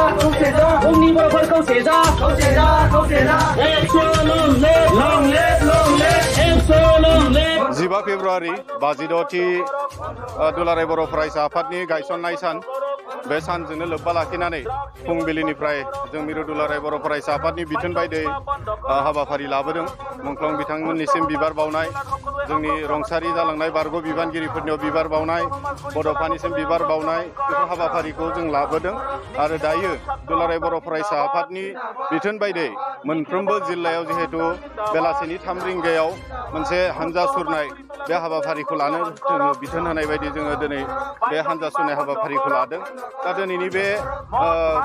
उननि बर'फोरखौ सेजा जिबा फेब्रुवारि 56थि दुलाराय बर' फरायसा आफादनि गायसननाय सान बे सानजोंनो लोब्बा लाखिनानै फुंबिलिनिफ्राय जों मिरु दुलाराय बर' फरायसा आफादनि बिथोन बायदियै हाबाफारि लाबोदों। मुंख्लं बिथांमोननिसिम बिबार बावनाय, जोंनि रुंसारि जालांनाय बारग' बिबानगिरिफोरनियाव बिबार बावनाय, बड'फानिसिम बिबार बावनाय बेफोर हाबाफारिखौ जों लाबोदों। आरो दायो दुलाराय बर' फरायसा आफादनि बिथोन बायदियै मोनफ्रोमबो जिल्लायाव जिहेतु बेलासिनि 3 रिंगायाव मोनसे हानजा सुरनाय बे हाबाफारिखौ लानो बिथोन होनाय बायदि जोङो दिनै बे हानजा सुरनाय हाबाफारिखौ लादों। दा दिनैनि बे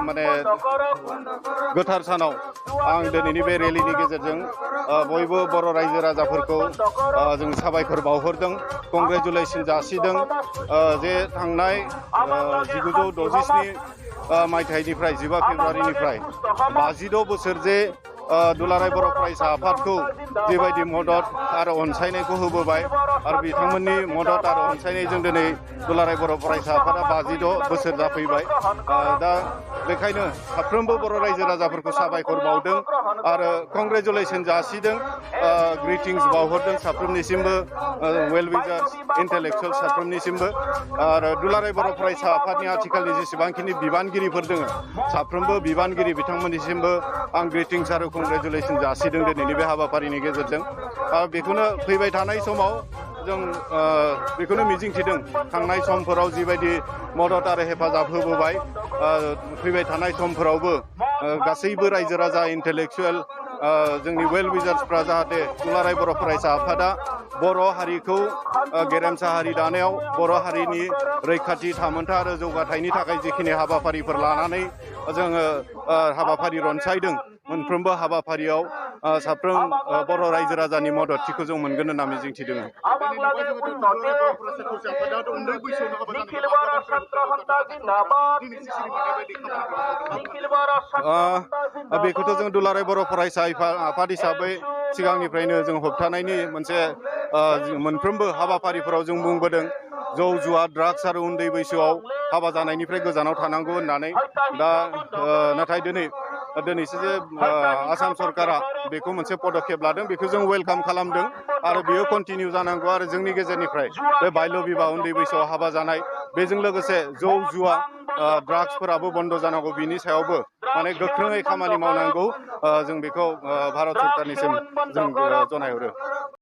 माने गोथार सानाव आं दिनैनि बे रेलिनि गेजेरजों बयबो बर' रायजो राजाफोरखौ जों साबायखर बावहरदों, कंग्रेचुलेसन जासिदों जे थांनाय 1967 मायथाइनिफ्राय 15 फेब्रुवारिनिफ्राय 52 बोसोर जे दुलाराय बर' फरायसा आफादखौ जेबायदि मदद आरो अनसायनायखौ होबोबाय आरो बिथांमोननि मदद आरो अनसायनायजों दिनै दुलाराय बर' फरायसा आफादा 52 बोसोर जाफैबाय। दा बेखायनो साफ्रोमबो बर' रायजो राजाफोरखौ साबायखर बावदों आरो कंग्रेचुलेसन जासिदों, ग्रिटिंस बावहरदों साफ्रोमनिसिमबो, वेल विजार्स इन्टेलेक्चुवेल साफ्रोमनिसिमबो। आरो दुलाराय बर' फरायसा आफादनि आथिखालनि जेसेबांखिनि बिबानगिरिफोर दङ साफ्रोमबो बिबानगिरि बिथांमोननिसिमबो आं ग्रिटिंस आरो कंग्रेचुलेसन जासिदों दिनैनि बे हाबाफारिनि गेजेरजों। बेखौनो फैबाय थानाय समाव जों बेखौनो मिजिंथिदों, थांनाय समफोराव जिबायदि मदद आरो हेफाजाब होबोबाय फैबाय थानाय समफोरावबो गासैबो रायजो राजा इन्टेलेक्चुवेल जोंनि वेल विजार्सफ्रा जाहाथे दुलाराय बर' फरायसा आफादा बर' हारिखौ गेरेमसा हारि दानायाव बर' हारिनि रैखाथि थामोनथा आरो जौगाथायनि थाखाय जिखिनि हाबाफारिफोर लानानै जोङो हाबाफारि रनसायदों मोनफ्रोमबो हाबाफारियाव साफ्रोम बर' रायजो राजानि मददथिखौ जों मोनगोन होनना मिजिंथिदों। बेखौथ' जों दुलाराय बर' फरायसा आफाद हिसाबै सिगांनिफ्रायनो जों होबथानायनि मोनसे मोनफ्रोमबो हाबाफारिफोराव जों बुंबोदों, जौ जुवा ड्राग्स आरो उन्दै बैसोआव हाबा जानायनिफ्राय गोजानाव थानांगौ होननानै। दा नाथाय दिनैसो जे आसाम सरकारा बेखौ मोनसे पदक्षेप लादों, बेखौ जों वेलकाम खालामदों आरो बियो कन्टिनिउ जानांगौ। आरो जोंनि गेजेरनिफ्राय बे बाल्य बिबाह उन्दै बैसोआव हाबा जानाय बेजों लोगोसे जौ जुवा ड्राग्सफोराबो बन्द' जानांगौ, बिनि सायावबो माने गोख्रोङै खामानि मावनांगौ। जों बेखौ भारत सरकारनिसिम जों जनायहरो।